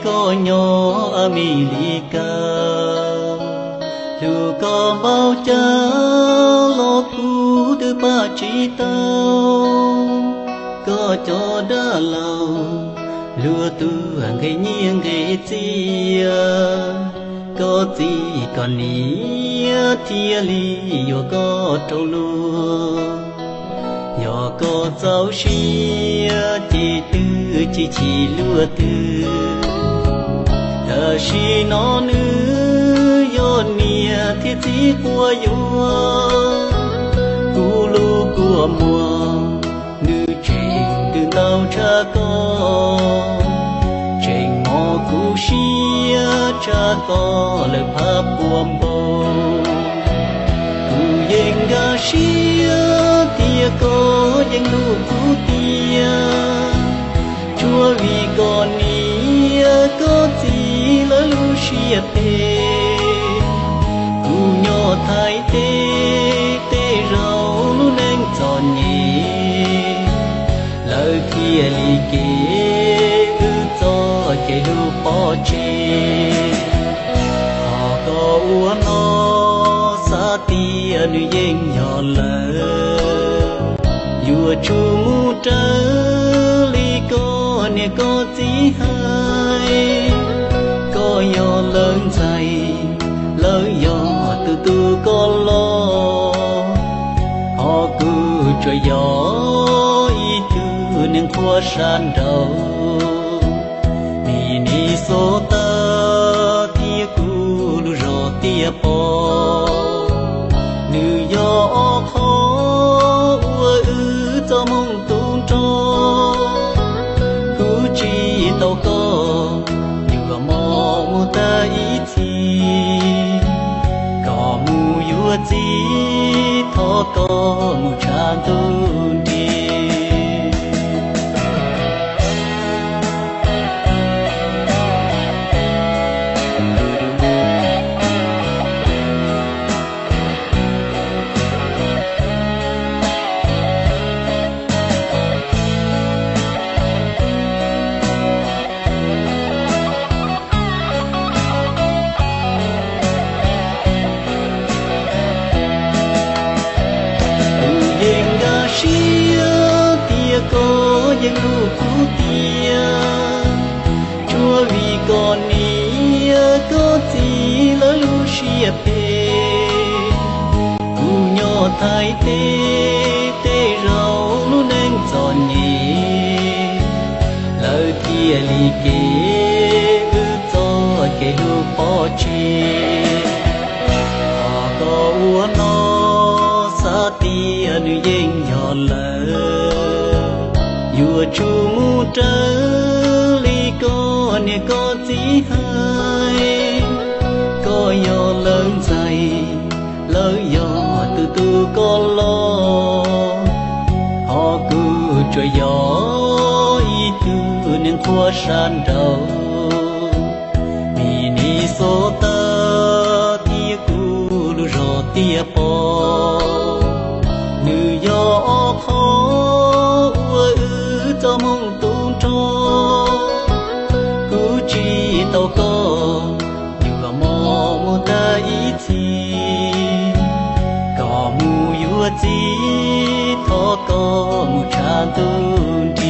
Koj nyob Amelikas, hlub koj npaum cas los kuv twb pab tsis tau. Koj cov dab laug luag tuaj nqe nyiaj nqe txiaj, koj txiv koj niam thiaj li yuav koj rau luag. Yog koj txaus siab ces twb tsis chim luag twg, tam sim no nws yog niam thiab txiv quas yuav. Kuv lub kua muag nws tseem twb ntau tshaj koj, tseem mob kuv siab tshaj koj lawm phab pua npaug. Kuv yeej nkag siab tias koj yeej hlub kuv tiag, tsuav vim koj niam koj txiv lawv lub siab phem. Kuv nyob Thaib teb, tej zaum lub neej txom nyem, lawv thiaj li kev wb txoj kev hlub pov tseg. Qhov koj ua no xav tias nws yeej yog lawm, yuav tsum mus raws li koj niam koj txiv hais. Koj yog lawv ntxhais, lawv yog tus tu koj los, ho kuv tsuas yog ib tug neeg qhua sab nraud. Minnesota thiab kuv lub zos tiaj pov, nws yog ob qho uas wb txoj hmoo tu nrho. Kuv tsis tau koj, yuav mob mus tag ib txhis. Koj mus yuav txiv, thov koj mus tshav ntuj nrig. Kuv yeej nkag siab tias koj yeej hlub kuv tiag, tsuav vim koj niam koj txiv lawv lub siab phem. Kuv nyob Thaib teb, tej zaum lub neej txom nyem, lawv thiaj li kev wb txoj kev hlub pov tseg. Qhov koj ua no xav tias nws yeej yog lawm, yuav tsum mus raws li koj niam koj txiv hais. Koj yog lawv ntxhais, lawv yog tus tu koj los, ho kuv tsuas yog ib tug neeg qhua sab nraud. Minnesota thiab kuv lub zos tiaj pov, nws yog ob qho uas wb txoj hmoo tu nrho. Kuv tsis tau koj, yuav mob mus tag ib txhis. Koj mus yuav txiv, thov koj mus tshav ntuj nrig.